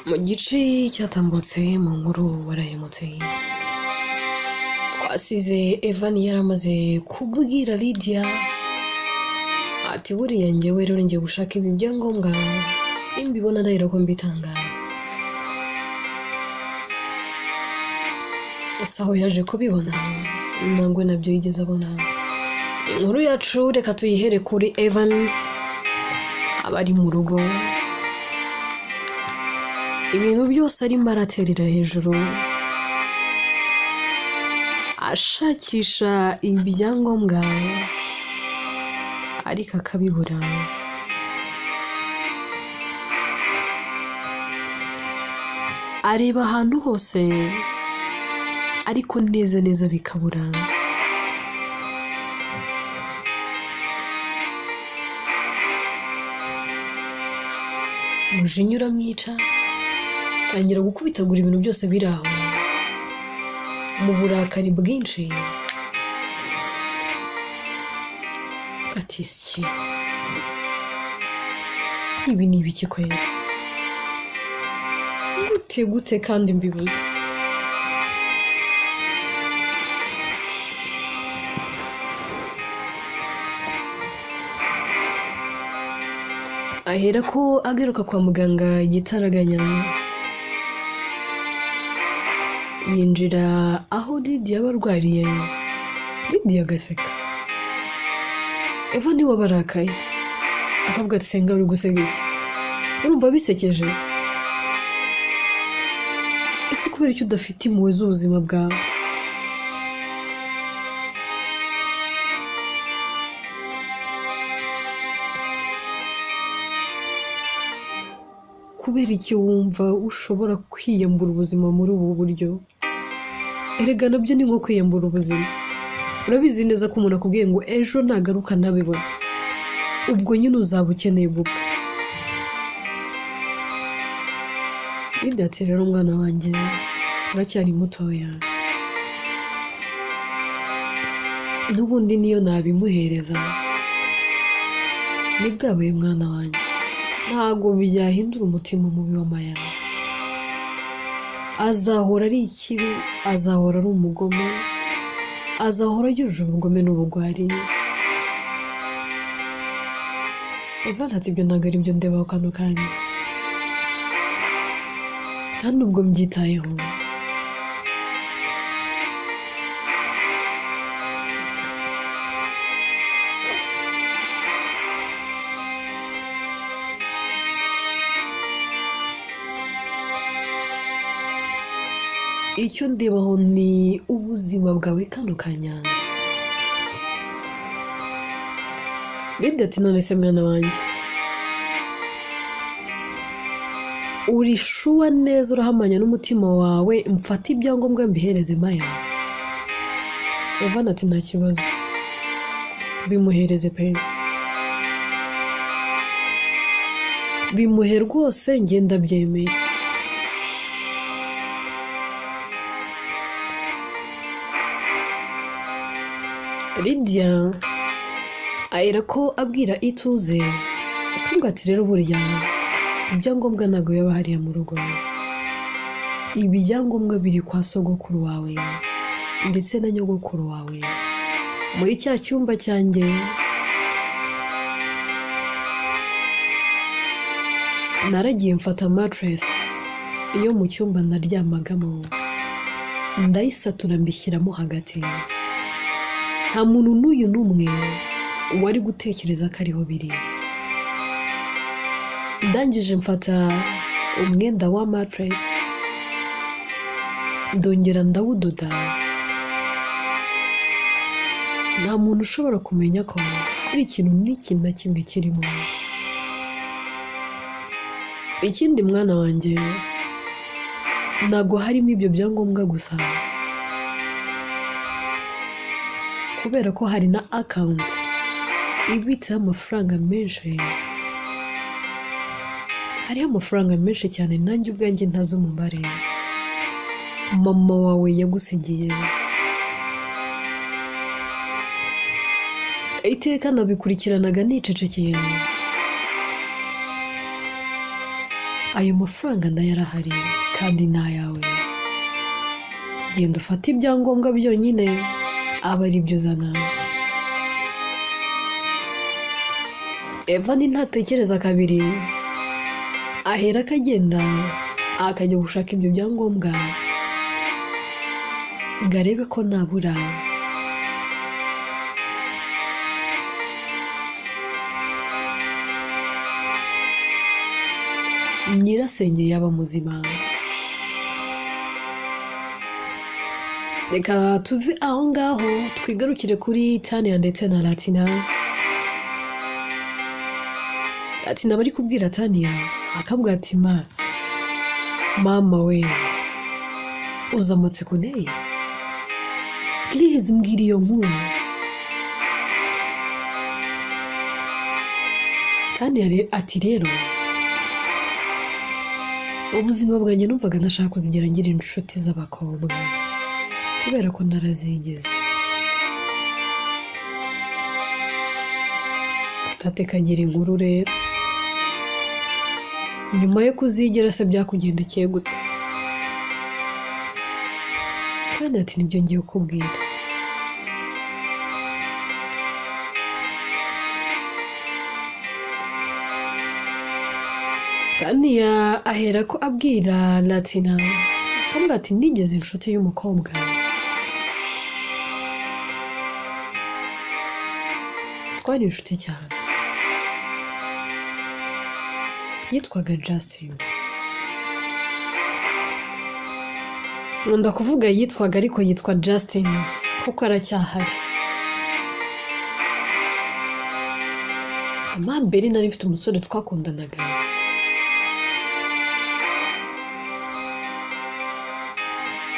Mu gice cyatambutse mu nkuru warahemutse, twasize Evan yaramaze kubwira Lydia ati buriya njyewe rero ngiye gushaka ibi byangombwa nimbibona ndahera ko mbitanga. Ese aho yaje kubibona ntabwo nabyo yigeze abona. Inkuru yacu reka tuyihere kuri Evan aba ari mu rugo, ibintu byose arimo araterera hejuru ashakisha ibyangombwa ariko akabibura. Areba ahantu hose ariko neza neza bikabura. Umujinya uramwica atangira gukubitagura ibintu byose biri aho mu burakari bwinshi, ati sye ibi ni ibiki kwera, gute gute kandi mbibuze. Ahera ko agaruka kwa muganga igitaraganya, yinjira aho Lydia aba arwariye, Lydia agaseka. Eva niwe aba arakaye, akavuga ati senga uri guseka iki? Urumva bisekeje? Ese kubera icyo udafite impuhwe z'ubuzima bwawe? Kubera iki wumva ushobora kwiyambura ubuzima muri ubu buryo? Erega nabyo ni nko kwiyambura ubuzima. Urabizi neza ko umuntu akubwiye ngo ejo nagaruka ntabibona, ubwo nyine uzaba ukeneye gupfa. Lydia ati rero mwana wanjye uracyari mutoya, n'ubundi niyo nabimuhereza nibwabaye mwana wanjye, ntabwo byahindura umutima mubi wa Maya. Azahora ari ikibi, azahora ari umugome, azahora yujuje ubugome n'ubugwari. Evan ati ibyo ntabwo ari byo ndebaho kano kanya, nta nubwo mbyitayeho. Icyo ndebaho ni ubuzima bwawe kano kanya. Lydia ati none se mwana wanjye, uri shuwa neza urahamanya n'umutima wawe, mfate ibyangombwa mbihereze Maya? Evan ati nta kibazo, bimuhereze pe, bimuhe rwose njye ndabyemeye. Lydia ahera ko abwira Ituze akamubwira ati rero burya ibyangombwa ntabwo biba hariya mu rugo, ibyangombwa biri kwa sogokuru wawe ndetse na nyogokuru wawe muri cya cyumba cyanjye. Naragiye mfata matiresi yo mu cyumba naryamagamo ndayisatura mbishyiramo hagati, nta muntu n'uyu n'umwe wari gutekereza ko ariho biri. Ndangije mfata umwenda wa matiresi ndongera ndawudoda, nta muntu ushobora kumenya ko hari ikintu n'iki na kimwe kirimo. Ikindi mwana wanjye, ntabwo harimo ibyo byangombwa gusa, kubera ko hari na akawunti ibitseho amafaranga menshi, hariho amafaranga menshi cyane nanjye ubwanjye ntazi umubare mama wawe yagusigiye. Iteka nabikurikiranaga nicecekeye, Ayo mafaranga nayo arahari kandi ni ayawe. Genda ufate ibyangombwa byonyine aba ari byo uzana. Evan ntatekereza kabiri, ahera akagenda akajya gushaka ibyo byangombwa ngo arebe ko nabura nyirasenge yaba muzima. Reka tuve aho ngaho twigarukire kuri Tania ndetse na Latina. Latina bari kubwira Tania akabwira ati ma mama we, uzi amatsiko nteye, please mbwira iyo nkuru. Tania ati rero ubuzima bwanjye numvaga ntashaka kuzigera ngira inshuti z'abakobwa kubera ko narazigeze. Tate kagira inkuru rero, nyuma yo kuzigera se byakugendekeye gute? Kandi ati nibyo ngiye kukubwira. Tania ahera ko abwira Latina akamubwira ati nigeze inshuti y'umukobwa, twari inshuti cyane, yitwaga Justin. Nkunda kuvuga yitwaga ariko yitwa Justin kuko aracyahari. Amambere nari mfite umusore twakundanaga,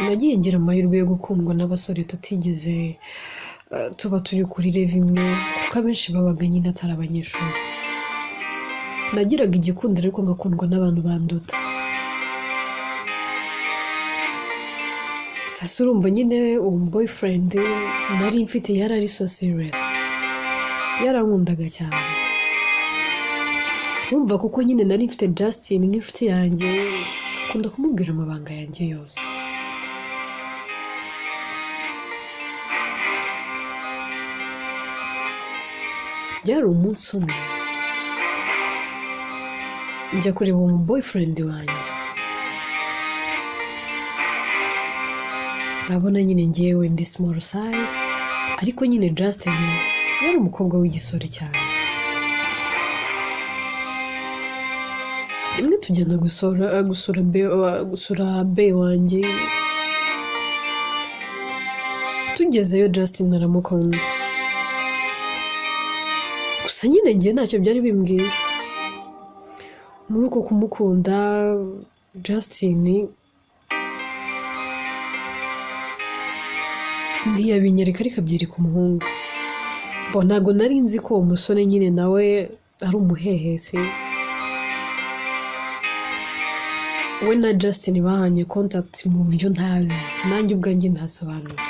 nagiye ngira amahirwe yo gukundwa n'abasore tutigeze tuba turi kuri level imwe, kuko abenshi babaga nyine atari abanyeshuri. Nagiraga igikundiro ariko ngakundwa n'abantu banduta. Sasa urumva nyine uwo boyfriend nari mfite yari ari so serious, yarankundaga cyane. Urumva kuko nyine nari mfite Justin nk'inshuti yanjye, akunda kumubwira amabanga yanjye yose. Byari umunsi umwe njya kureba uwo boyfriend wanjye, urabona nyine ngewe ndi small size, ariko nyine Justin yari umukobwa w'igisore cyane. Rimwe tujyana gusura be wanjye, tugezeyo Justin aramukunda. Gusa nyine ngewe ntacyo byari bimbwiye. Muri uko kumukunda Justin ntiyabinyereka ariko abyereka umuhungu. Bo ntabwo nari nzi ko uwo musore nyine nawe ari umuhehesi. We na Justin bahanye contact mu buryo ntazi, nanjye ubwanjye ntasobanura.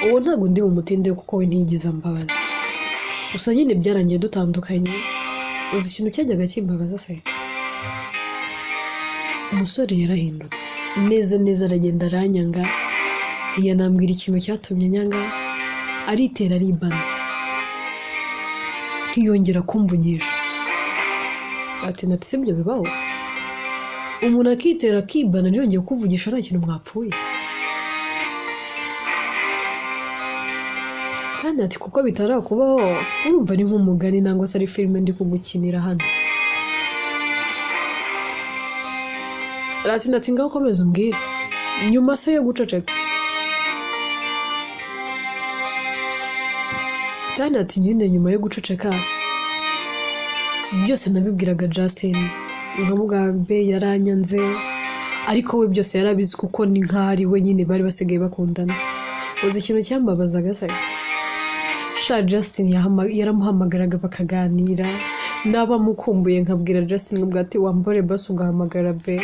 Uwo ntabwo ndi bumutinde kuko we ntiyigeze ambabaza. Gusa nyine byarangiye dutandukanye. Uzi ikintu cyajyaga kimbabaza se? Umusore yarahindutse neza neza, aragenda aranyanga, ntiyanambwira ikintu cyatumye anyanga, aritera aribana, ntiyongera kumvugisha. Ati nati se ibyo bibaho? Umuntu akitera akibana ntiyongere kukuvugisha nta kintu mwapfuye? Kandi ati kuko bitarakubaho urumva ni nk'umugani nangwa se ari filime ndi kugukinira hano. Ati ndati ngaho ukomeze umbwire nyuma se yo guceceka. Kandi ati nyine nyuma yo guceceka byose nabibwiraga Justin, nkamubwira be yaranyanze, ariko we byose yarabizi kuko ni nkaho ari we nyine bari basigaye bakundana. Uzi ikintu cyambabazaga se? Sha Justin yaramuhamagaraga bakaganira, naba mukumbuye nkabwira Justin ngo ati wambare basi ugahamagara be,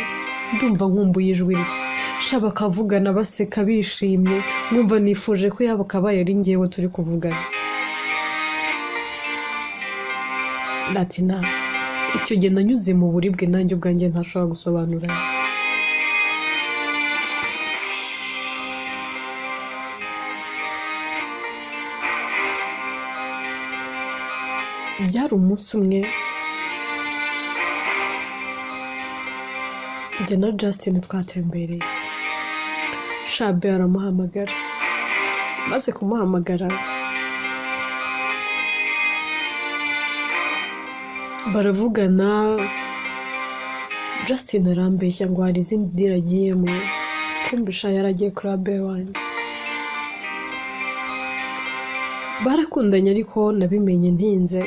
ndumva nkumbuye ijwi rye. Sha bakavugana baseka bishimye, nkumva nifuje ko yaba akabaye ari njyewe turi kuvugana. Latina, icyo gihe nanyuze mu buribwe nanjye ubwanjye ntashobora gusobanura. Byari umunsi umwe njye na Justin twatembereye, Shabe aramuhamagara, maze kumuhamagara baravugana. Justin arambeshya ngo hari izindi deal agiyemo, kumbe sha yari agiye kuri Abe wanjye. Barakundanye ariko nabimenye ntinze.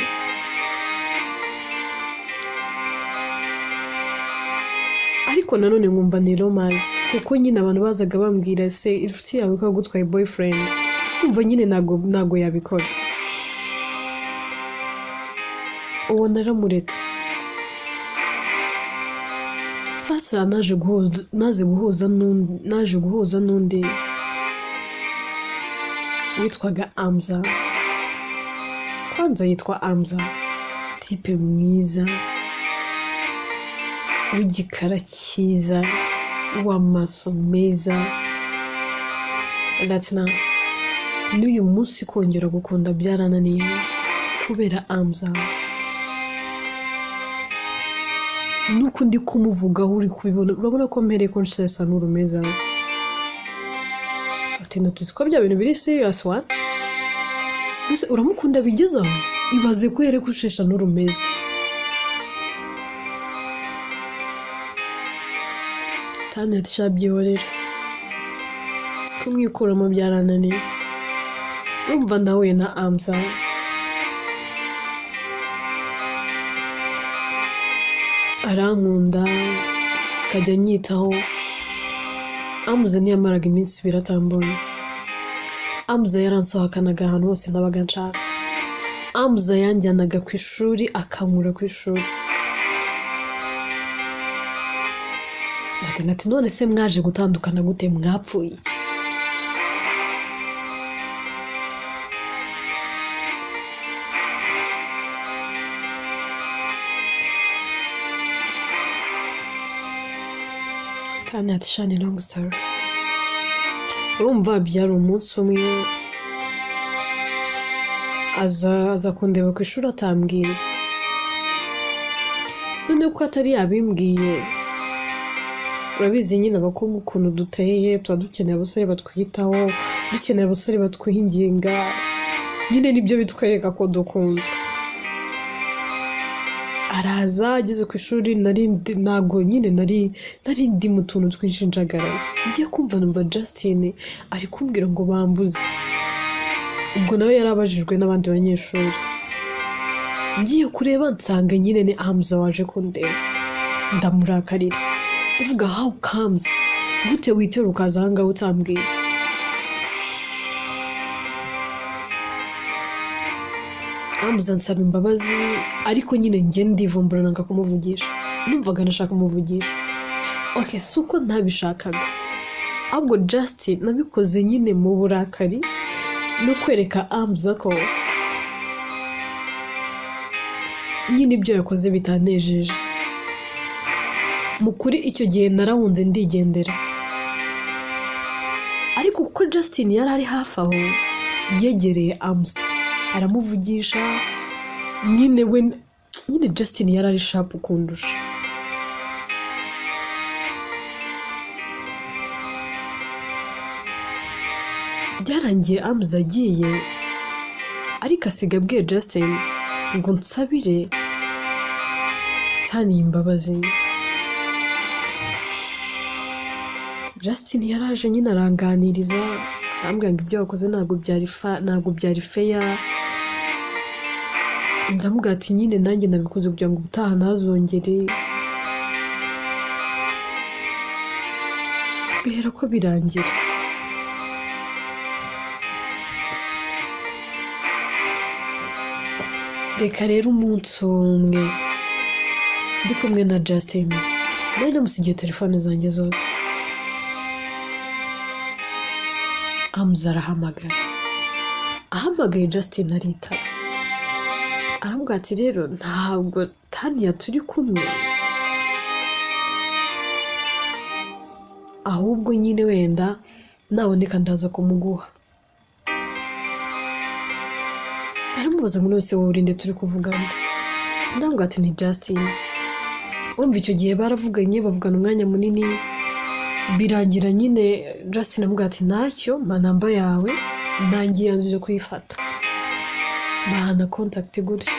Ariko nanone nkumva ni romance, kuko nyine abantu bazaga bambwira se inshuti yawe ko yagutwaye boyfriend, nkumva nyine ntago yabikora. Uwo naramuretse. Sasa naje guhuza n'undi witwaga Amza. Kwanza yitwa Amza, type mwiza w'igikara cyiza, w'amaso meza. Latina, n'uyu munsi kongera gukunda byarananiye kubera Amza. Nuko ndi kumuvugaho uri kubibona, urabona ko mpereye ko nshesa n'urumeza. Ati tuzi ko bya bintu biri serious wa? Mbese uramukunda bigeze aho? Ibaze ko yere kushesha n'urumeza. Tani ati sha byihorere, kumwikuramo byarananiye. Urumva ndahuye na Amza, arankunda akajya anyitaho. Amza ntiyamaraga iminsi ibiri atambonye. Amza yaransohokanaga ahantu hose nabaga nshaka. Amza yanjyanaga ku ishuri akankura ku ishuri. Ati none se mwaje gutandukana gute, mwapfuye iki? Tani ati sha ni long story. Urumva byari umunsi umwe aza kundeba ku ishuri atambwiye. None kuko atari yabimbwiye, urabizi nyine abakobwa ukuntu duteye, tuba dukeneye abasore batwitaho, dukeneye abasore batwihinginga, nyine nibyo bitwereka ko dukunzwe. Araza ageze ku ishuri, ntabwo nyine nari ndi mu tuntu twinshi njagaraye. Ngiye kumva numva Justin ari kumbwira ngo bambuze. Ubwo nawe yarabajijwe n'abandi banyeshuri. Ngiye kureba nsanga nyine ni Amza waje kundeba. Ndamurakarira, ndavuga how comes, gute witera ukaza aha ngaha utambwiye? Amza ansaba imbabazi, ariko nyine njye ndivumbura nanga kumuvugisha. Numvaga nashaka kumuvugisha. Okay, si uko ntabishakaga, ahubwo Justin nabikoze nyine mu burakari no kwereka Amza ko nyine ibyo yakoze bitanejeje. Mu kuri icyo gihe narahunze ndigendera. Ariko kuko Justin yari ari hafi aho, yegereye Amza aramuvugisha. Nyine we nyine Justin yari ari sharp kundusha. Byarangiye Amza agiye, ariko asiga abwiye Justin ngo nsabire Tani imbabazi. Justin yaraje nyine aranganiriza, arambwira ngo ibyo wakoze ntabwo byari fair. Ndamubwira ati nyine nanjye nabikoze kugira ngo ubutaha ntazongere. Bihera ko birangira. Reka rero umunsi umwe ndi kumwe na Justin, nari namusigiye telefone zanjye zose. Amza arahamagara, ahamagaye Justin aritaba. Aramubwira ati rero ntabwo Taniya turi kumwe, ahubwo nyine wenda naboneka ndaza kumuguha. Aramubaza ngo none se wowe urinde turi kuvugana? Ndamubwira ati ni Justin. Urumva icyo gihe baravuganye, bavugana umwanya munini, birangira nyine Justin amubwira ati ntacyo, mpa namba yawe nanjye yanze kuyifata. Bahana contact gutyo.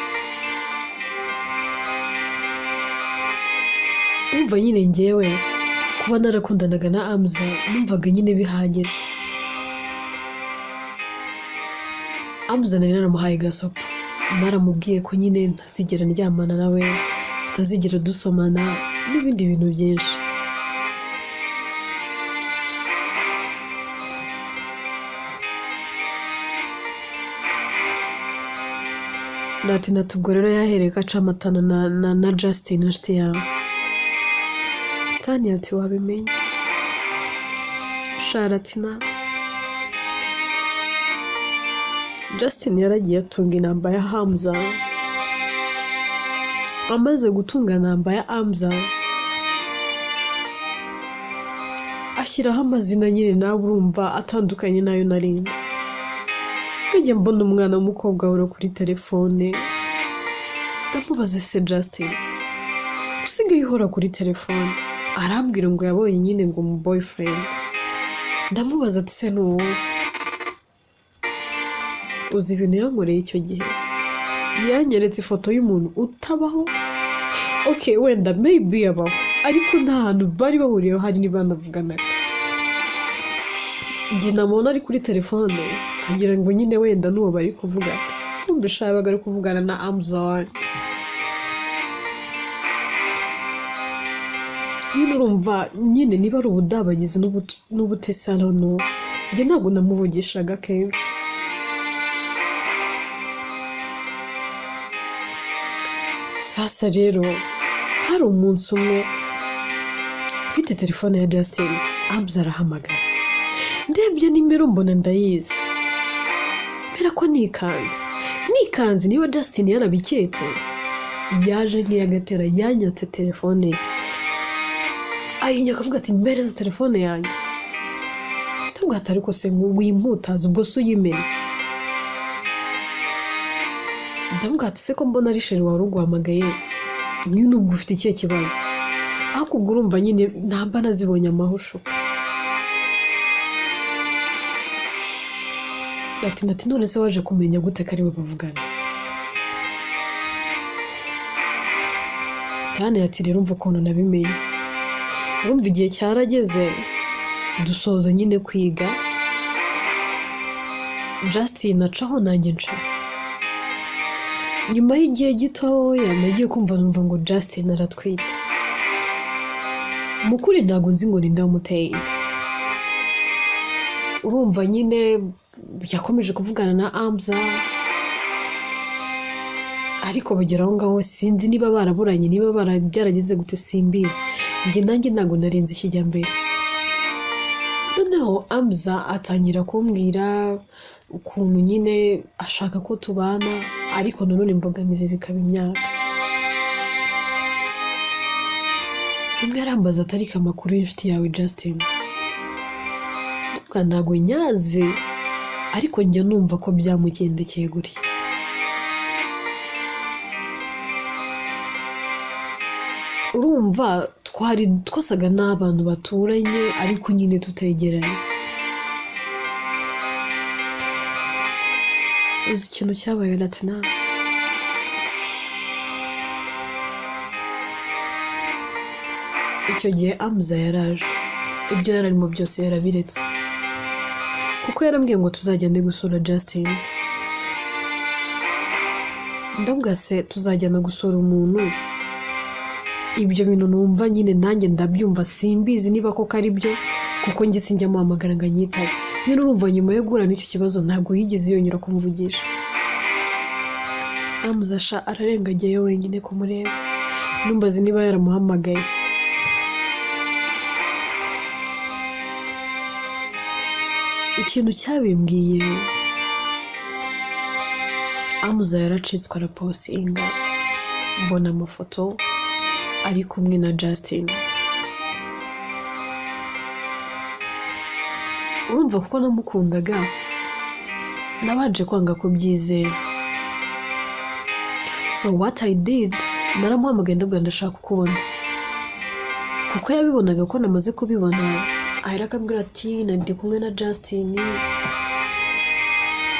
Urumva nyine njyewe kuba narakundanaga na Amza numvaga nyine bihagije. Amza nari naramuhaye gasopo, naramubwiye ko nyine ntazigera ndyamana nawe, tutazigera dusomana n'ibindi bintu byinshi. Ati ubwo rero yahereye ko acamatana na Justin inshuti yawe. Tania ati wabimenye. Shara ati na Justin yaragiye atunga inamba ya Hamza. Amaze gutunga namba ya Hamza ashyiraho amazina nyine nawe urumva atandukanye n'ayo narinzi. Nkajya mbona umwana w'umukobwa ahora kuri telefone, ndamubaza se Justin usigaye uhora kuri telefone? Arambwira ngo yabonye nyine ngo umu boyfriend. Ndamubaza ati se ni uwuhe? Uzi ibintu yankoreye icyo gihe? Yanyeretse ifoto y'umuntu utabaho. Okay, wenda maybe yabaho, ariko nta hantu bari bahuriyeho hari nibanavuganaga. Njye namubona ari kuri telefone nkagira ngo nyine wenda n'uwo bari kuvugana, kumva yabaga ari kuvugana na Amza wanjye. Nyine urumva nyine niba ari ubudabagizi n'ubutesi I don't know, njye ntabwo namuvugishaga kenshi. Sasa rero hari umunsi umwe mfite telefone ya Justin, Amza arahamagara, ndebye nimero mbona ndayizi, mbera ko nikanze niba Justin yarabiketse, yaje nk'iyagatera yanyatse telefone ye, ayinya akavuga ati mpereza telefone yanjye. Ndabwira ati ariko se wimputaza ubwo se uyimena? Ndamubwira ati se ko mbona ari sheri wari uguhamagaye, nyine ubwo ufite ikihe kibazo? Ariko ubwo urumva nyine namba nazibonye amahushuka. Ati none se waje kumenya gute ko ari we bavugana? Tani ati rero umva ukuntu nabimenye. Urumva igihe cyarageze dusoza nyine kwiga, Justin acaho nanjye nca. Nyuma y'igihe gitoya nagiye kumva numva ngo Justin aratwite. Mu kuri ntabwo nzi ngo ninde wamuteye inda. Urumva nyine yakomeje kuvugana na Amza, ariko bagera aho ngaho sinzi niba baraburanye, niba byarageze gute simbizi. Njye nanjye ntabwo narinzi ikijyambere. Noneho Amza atangira kumbwira ukuntu nyine ashaka ko tubana, ariko nanone imbogamizi bikaba imyaka. Rimwe arambaza ati ariko amakuru y'inshuti yawe Justin? Ndavuga ntabwo nyazi, ariko njya numva ko byamugendekeye gutya. Urumva twari twasaga n'abantu baturanye ariko nyine tutegeranye. Uzi ikintu cyabaye Latina? Icyo gihe Amza yaraje, ibyo yararimo byose yarabiretse, kuko yarambwiye ngo tuzagende gusura Justin. Ndabwira se tuzajyana gusura umuntu, ibyo bintu numva nyine nanjye ndabyumva simbizi niba koko ari byo, kuko njye sinjya muhamagara ngo anyitabe. Nyine urumva nyuma yo guhura n'icyo kibazo ntabwo yigeze yongera kumvugisha. Amza sha ararenga agiyeyo wenyine kumureba, numbaze niba yaramuhamagaye. Ikintu cyabimbwiye, Amuza yaracitswe arapostinga, mbona amafoto ari kumwe na Justin. Urumva kuko namukundaga, nabanje kwanga kubyizera. So what I did, naramuhamagaye ndabwira ndashaka kukubona, kuko yabibonaga ko namaze kubibona. Ahera akambwira ati ndi kumwe na Justin,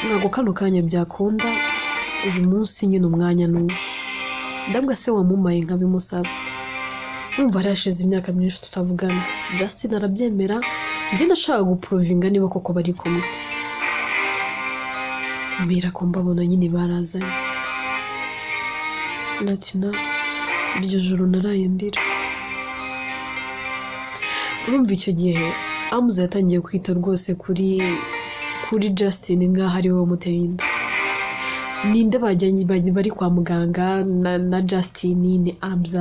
ntabwo kano kanya byakunda, uyu munsi nyine umwanya ni uwo. Ndabwa se wamumaye nkabimusaba. Urumva hari hashize imyaka myinshi tutavugana. Justin arabyemera, njye ndashaka guprovinga niba koko bari kumwe. Mbwira ko mbabona nyine barazanye. Latina, iryo joro naraye ndira. Urumva icyo gihe Amuza yatangiye kwita rwose kuri Justin nk'aho ari we wamuteye inda. Ninde bajyanye bari kwa muganga na Justin? Ni Amza.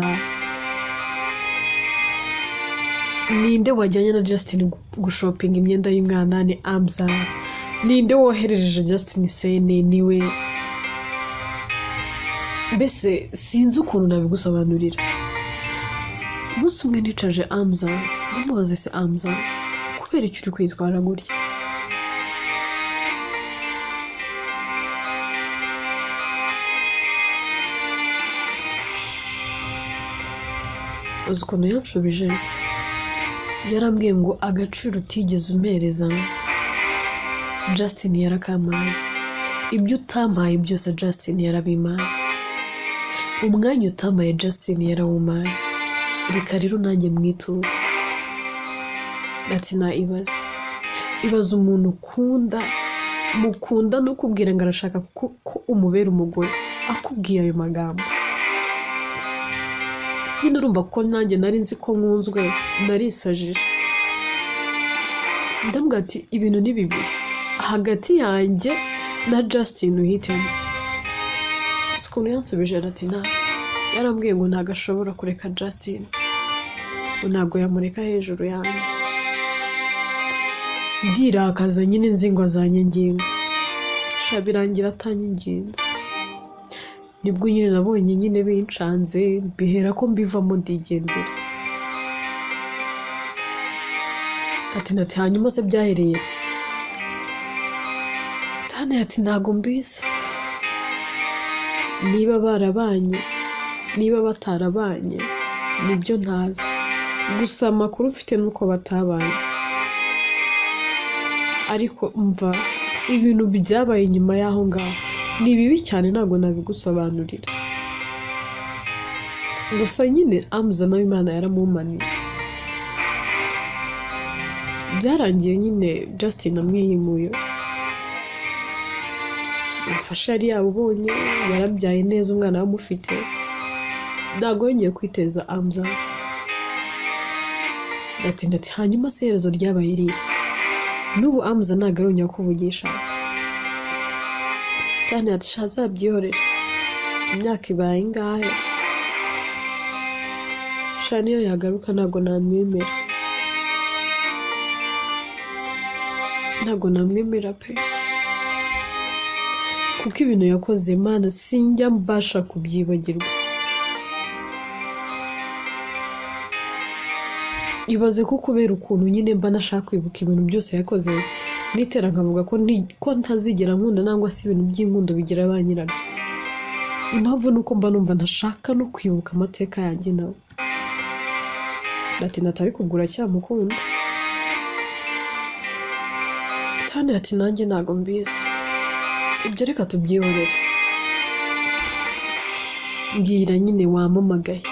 Ninde wajyanye na Justin gushopinga imyenda y'umwana? Ni Amza. Ninde woherereje Justin sene? Niwe. Mbese sinzi ukuntu nabigusobanurira. Umunsi umwe nicaje Amza ndamubaza, ese Amza, kubera icyo uri kwitwara gutya? Uzi ukuntu yanshubije? Yarambwiye ngo agaciro utigeze umpereza Justin yarakampaye, ibyo utampaye byose Justin yarabimpaye, umwanya utampaye Justin yarawumpaye, reka rero nanjye mwiture. Ati na ibaze, ibaze umuntu ukunda, mukunda no kubwira ngo arashaka ko umubera umugore, akubwiye ayo magambo. Nyine urumva kuko nanjye nari nzi ko nkunzwe, narisajije. Ndamubwira ati ibintu ni bibiri, hagati yanjye na Justin uhitemo. Uzi ukuntu yansubije? Ati nta, yarambwiye ngo ntabwo ashobora kureka Justin, ngo ntabwo yamureka hejuru yanjye. Ndirakaza nyine nzi ngo azanyanginga, sha birangira atanyanginze. Nibwo nyine nabonye nyine bincanze, mbihera ko mbivamo ndigendera. Ati nati hanyuma se byahereye Tane? Ati ntago mbizi, niba barabanye niba batarabanye nibyo ntazi, gusa amakuru mfite nuko batabanye. Ariko mva ibintu byabaye nyuma y'aho ngaho ni bibi cyane, ntabwo nabigusobanurira. Gusa nyine Amuza nawe Imana yaramumaniye, byarangiye nyine Justin amwihimuye. Ubufasha yari yabubonye, yarabyaye neza umwana amufite, ntabwo yongeye kwiteza Amza. Ati ndati hanyuma se iherezo ryabaye irihe? N'ubu Amza ntabwo arongera kuvugisha. Kandi ati sha azabyihorere, imyaka ibaye ingahe, sha niyo yagaruka ntabwo namwemera, ntabwo namwemera pe, kuko ibintu yakoze Mana sinjya mbasha kubyibagirwa. Ibaze ko kubera ukuntu nyine mba nashaka kwibuka ibintu byose yakoze, nitera nkavuga ko ntazigera nkunda nangwa se ibintu by'inkundo bigira ba nyirabyo. Impamvu ni uko mba numva ntashaka no kwibuka amateka yanjye nawe. Ati natari kugura cyamukunda. Tane ati nanjye ntago mbizi, ibyo reka tubyihorere, mbwira nyine wampamagaye.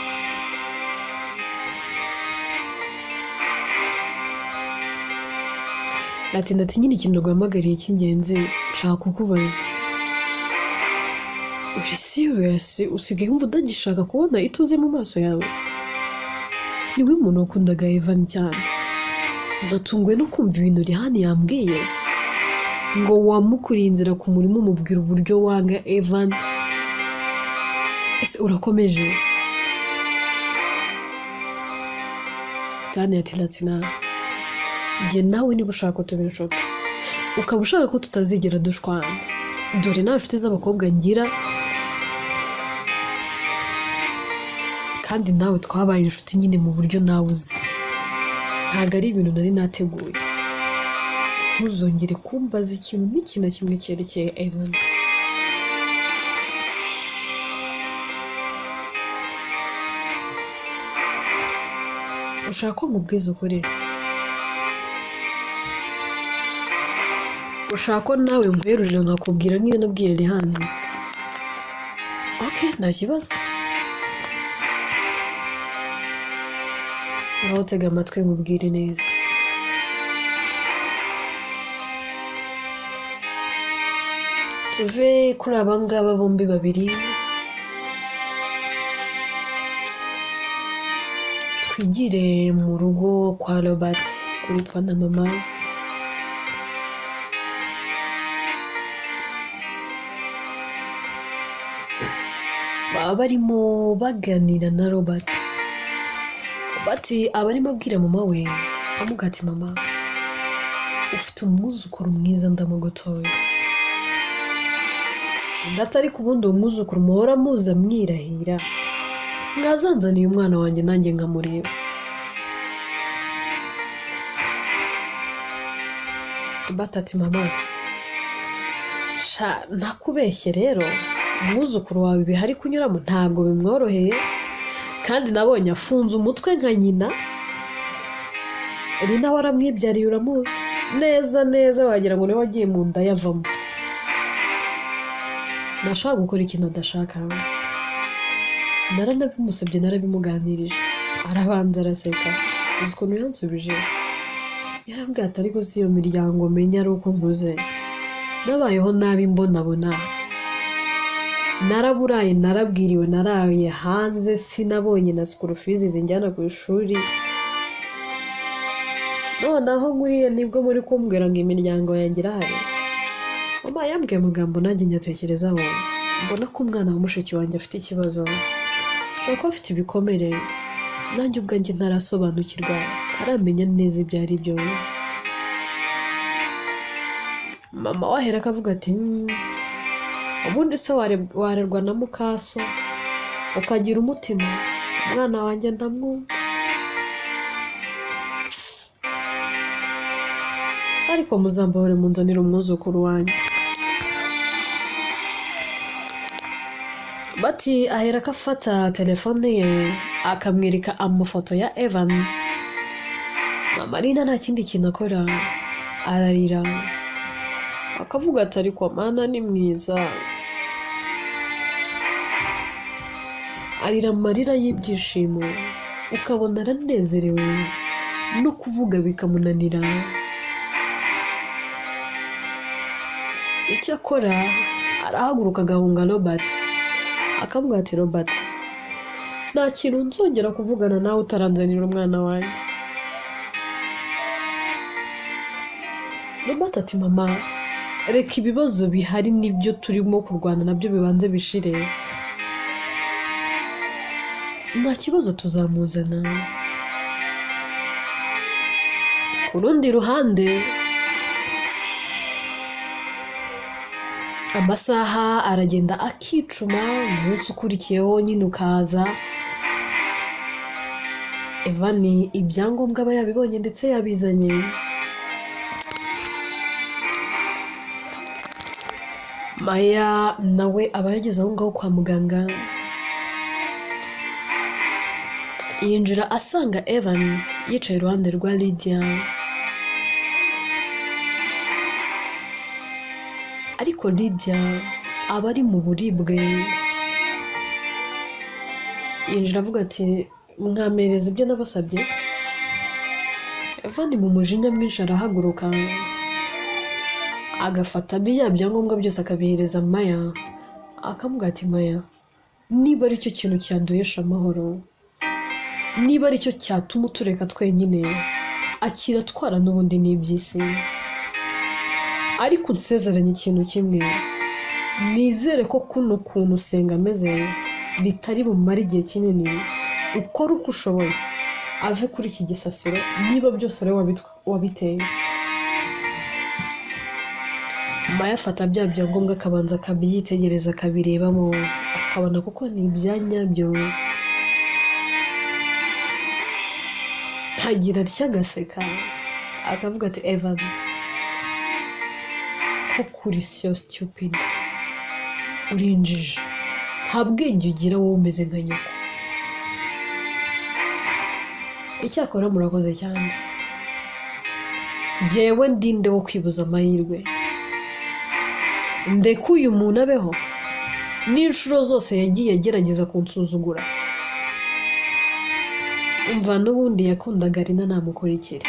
Ati ndati nyine ikintu naguhamagariye cy'ingenzi nshaka kukubaza, uri serious? Usigaye wumva utagishaka kubona ituze mu maso yawe? Niwe muntu wakundaga Evan cyane. Ndatunguwe no kumva ibintu Rihani yambwiye, ngo wamukuriye inzira ku murima umubwira uburyo wanga Evan. Ese urakomeje? Tane ati Latina, njye nawe niba ushaka ko tuba inshuti, Ukaba ushaka ko tutazigera dushwana. Dore nta nshuti z'abakobwa ngira, kandi nawe twabaye inshuti nyine mu buryo nawe uzi. Ntabwo ari ibintu nari nateguye. Ntuzongere kumbaza ikintu n'iki na kimwe cyerekeye Evan. Ushaka ko nkubwiza ukuri? Ushaka ko nawe nkwerurira nkakubwira nk'iyo nabwiye Rihana? Okay, nta kibazo. Ngaho tega amatwi nkubwire neza. Tuve kuri aba ngaba bombi babiri, twigire mu rugo kwa Robert kuri pa na mama. Baba barimo baganira na Robert. Robert aba arimo abwira mama we, amubwira ati mama, ufite umwuzukuru mwiza ndamugotoye. Undi ariko ubundi uwo mwuzukuru muhora muza mwirahira, mwazanzaniye umwana wanjye nanjye nkamureba. Robert ati mama, sha ntakubeshye rero, umwuzukuru wawe ibihari kunyuramo ntabwo bimworoheye, kandi nabonye afunze umutwe nka nyina. Rina waramwibyariye uramuzi neza neza, wagira ngo niwe wagiye mu nda yavamo. Nashaka gukora ikintu adashaka, naranabimusabye, narabimuganirije, arabanza araseka. Uzi ukuntu yansubije? Yarambwiye ati ariko si iyo miryango menya ari uko nkuze, nabayeho nabi mbonabona, naraburaye, narabwiriwe, naraye hanze, sinabonye na school fees zinjyana ku ishuri. Noneho nkuriye nibwo muri kumbwira ngo imiryango yanjye irahari. Mama yambwiye amagambo nanjye nyatekerezaho, mbona ko umwana wa mushiki wanjye afite ikibazo, ashobora kuba afite ibikomere, nanjye ubwanjye ntarasobanukirwa, ntaramenya neza ibyo ari byo. Mama wahera akavuga ati ubundi se warerwa na mukaso ukagira umutima, umwana wanjye ndamwumva. Ariko muzambahore munzanire umwuzukuru wanjye. Bati ahera ko afata telefone ye akamwereka amafoto ya Evan. Mama Rina nta kindi kintu akora, ararira akavuga ati ariko mana ni mwiza. Arira amarira y'ibyishimo, ukabona aranezerewe no kuvuga bikamunanira. Icyo akora arahaguruka agahunga Robert, akamubwira ati Robert, nta kintu nzongera kuvugana nawe utaranzanira umwana wanjye. Robert ati mama, reka ibibazo bihari nibyo turimo kurwana nabyo bibanze bishire, nta kibazo tuzamuzana. Ku rundi ruhande amasaha aragenda akicuma, umunsi ukurikiyeho nyine ukaza. Evan ibyangombwa aba yabibonye ndetse yabizanye. Maya nawe aba yageze aho ngaho kwa muganga, yinjira asanga Evan yicaye iruhande rwa Lydia. Ariko Lydia aba ari mu buribwe. Yinjira avuga ati mwampereza ibyo nabasabye. Evan mu mujinya mwinshi arahaguruka agafata bya byangombwa byose akabihereza Maya, akamubwira ati Maya, niba aricyo kintu cyaduhesha amahoro, niba aricyo cyatuma utureka twenyine, akira twara n'ubundi n'iby'isi. Ariko unsezeranye ikintu kimwe, nizere ko kuno kuntu usenga ameze bitari bumare igihe kinini, ukore uko ushoboye ave kuri iki gisasiro, niba byose ari wabiteye. Maya afata bya byangombwa akabanza akabyitegereza, akabirebamo, akabona kuko ni ibya nyabyo. Agira atya agaseka, akavuga ati Evan, koko uri so stupid, uri injiji, nta bwenge ugira, wowe umeze nka nyoko. Icyakora murakoze cyane, jyewe ndinde wo kwibuza amahirwe, ndeke uyu muntu abeho n'inshuro zose yagiye agerageza kunsuzugura. Umva n'ubundi yakundaga Rina namukurikire.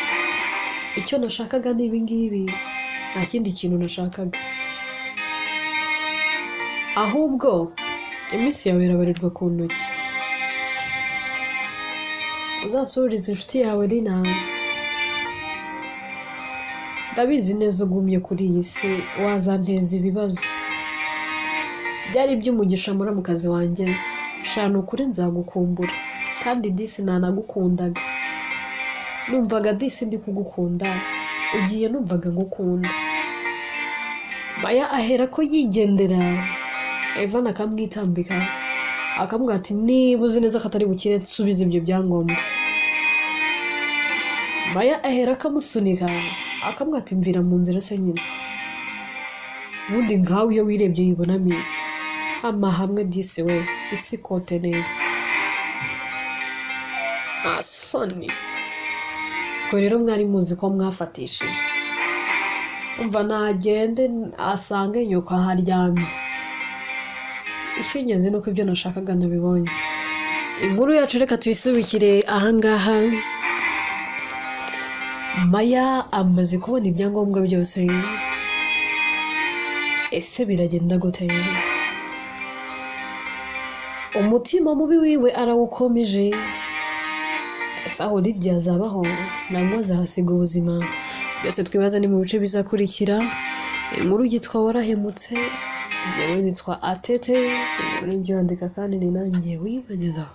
Icyo nashakaga ni ibi ngibi, nta kindi kintu nashakaga. Ahubwo iminsi yawe irabarirwa ku ntoki, uzansurize inshuti yawe Rina. Ndabizi neza ugumye kuri iyi si wazanteza ibibazo. Byari iby'umugisha muramukazi wanjye, shana ukuri nzagukumbura, kandi disi nanagukundaga, numvaga disi ndi kugukunda, ugiye numvaga ngukunda. Maya ahera ko yigendera, Evan akamwitambika, akamubwira ati niba uzi neza ko atari bukire nsubize ibyo byangombwa. Maya ahera akamusunika, akamubwira ati mvira mu nzira se nyine, ubundi nkawe iyo wirebye wibonamo iki? Hama hamwe disi we, isi ikote neza, nta soni. Ubwo rero mwari muzi ko mwafatishije, umva nagende asange nyoko aho aryamye. Icy'ingenzi ni uko ibyo nashakaga nabibonye. Inkuru yacu reka tuyisubikire ahangaha. Maya amaze kubona ibyangombwa byose, ese biragenda gute? Umutima mubi wiwe arawukomeje. Ese aho Lydia azabaho nangwa azahasiga ubuzima? Byose twibaza ni mu bice bizakurikira. Inkuru yitwa Warahemutse, njyewe nitwa Atete, inkuru yandika kandi ni nanjye wibagezaho.